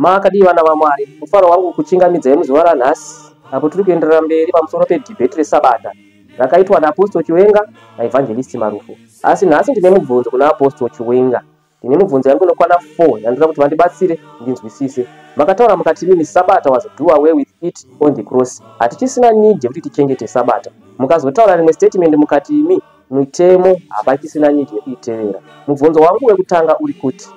Makadii vana vaMwari? Mufaro wangu kuchingamidzai muzuva ranhasi apo tiri kuenderera mberi pamusoro pedhibheti reSabata rakaitwa naApostle Chiwenga naEvangelist Marufu. Asi nhasi ndine mubvunzo kuna Apostle Chiwenga. Ndine mubvunzo yangu inokwana 4 yandinoda kuti vandibatsire ndinzwisise. Makataura mukati mimi Sabata was do away with it on the cross. Hatichisina need yekuti tichengete Sabata. Mukazotaura rimwe statement mukati imi mitemo hapachisina need yekuitevera. Mubvunzo wangu wekutanga uri kuti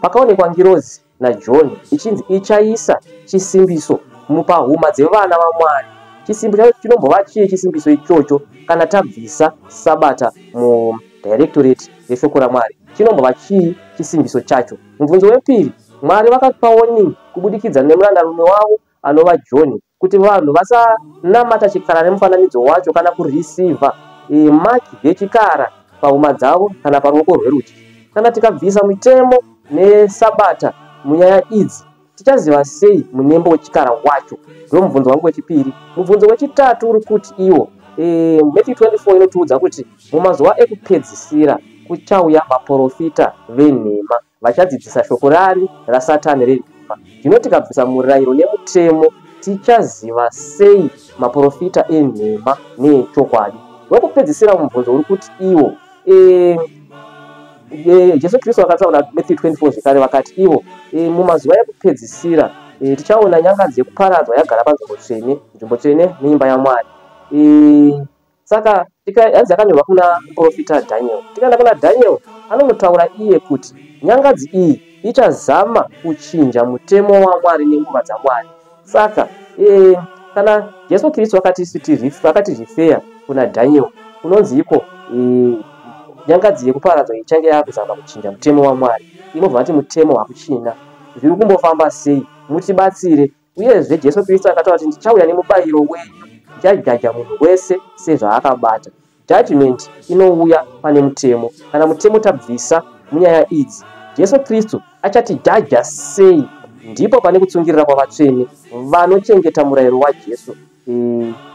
pakaonekwa ngirozi naJohn ichinzi ichaisa chisimbiso mupahuma dzevana vaMwari. Chisimbiso chacho chinombova chii chisimbiso ichocho kana tabvisa Sabata mudirectorate yeshoko raMwari? Chinombova chii chisimbiso chacho? Mubvunzo wepiri, Mwari vakapa warning kubudikidza nemurandarume wavo anova John kuti vanhu vasanamata chikara nemufananidzo wacho kana kureceiver mark yechikara pahuma dzavo kana paruoko rwerudyi. Kana tikabvisa mitemo neSabata munyaya idzi, tichaziva sei munembo wechikara wacho? Ndiwo mubvunzo wangu wechipiri. Mubvunzo wechitatu uri kuti iwo Matthew 24 inotiudza kuti mumazuva ekupedzisira kuchauya vaprofita venhema vachadzidzisa shoko rari raSatani renhema. Zvino tikabvisa murayiro nemutemo, tichaziva sei maprofita enhema neechokwadi? Wekupedzisira mubvunzo uri kuti iwo Jesu Kristu akataura Matthew 24 zvekare vakati ivo mumazuva ekupedzisira tichaona nyangadzi yekuparadzwa yagara panzvimbo tsvene, nzvimbo tsvene neimba yaMwari. Saka hanzi yakanyorwa kuna muprofita Daniel. Tikaenda kuna Daniel anonotaura iye kuti nyangadzi iyi ichazama kuchinja mutemo waMwari nenguva dzaMwari. Saka kana Jesu Kristu akatirifeya kuna Daniel kunonzi iko nyangadzi yekuparadzwa ichange yakuzama kuchinja mutemo waMwari, inobva vati mutemo hakuchina. Zviri kumbofamba sei? Mutibatsire. Uyezve Jesu Kristu akataura kuti ndichauya nemubayiro wenyu, ndichajaja munhu wese sezvaakabata. Judgment inouya pane mutemo. Kana mutemo tabvisa munyaya idzi, Jesu Kristu achatijaja sei? Ndipo pane kutsungirira kwavatsvene vanochengeta murayiro waJesu,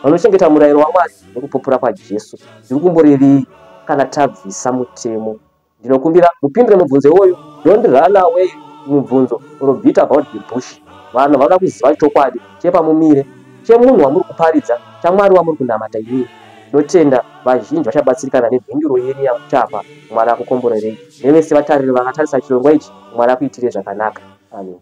vanochengeta murayiro waMwari nekupupura kwaJesu. Zviri kumborevei kana tabvisa mutemo? Ndinokumbira mupindure mubvunzo iwoyo. Don't run away mubvunzo or beat about the bush. Vanhu vanoda kuziva chokwadi chepamumire, chemunhu wamuri kuparidza, chaMwari wamuri kunamata imimi. Ndinotenda vazhinji vachabatsirikana nemhinduro yenyu yamuchapa. Mwari akukomborerei. Nevese vatariri vakatarisa chirongwa ichi, Mwari akuitire zvakanaka. Amen.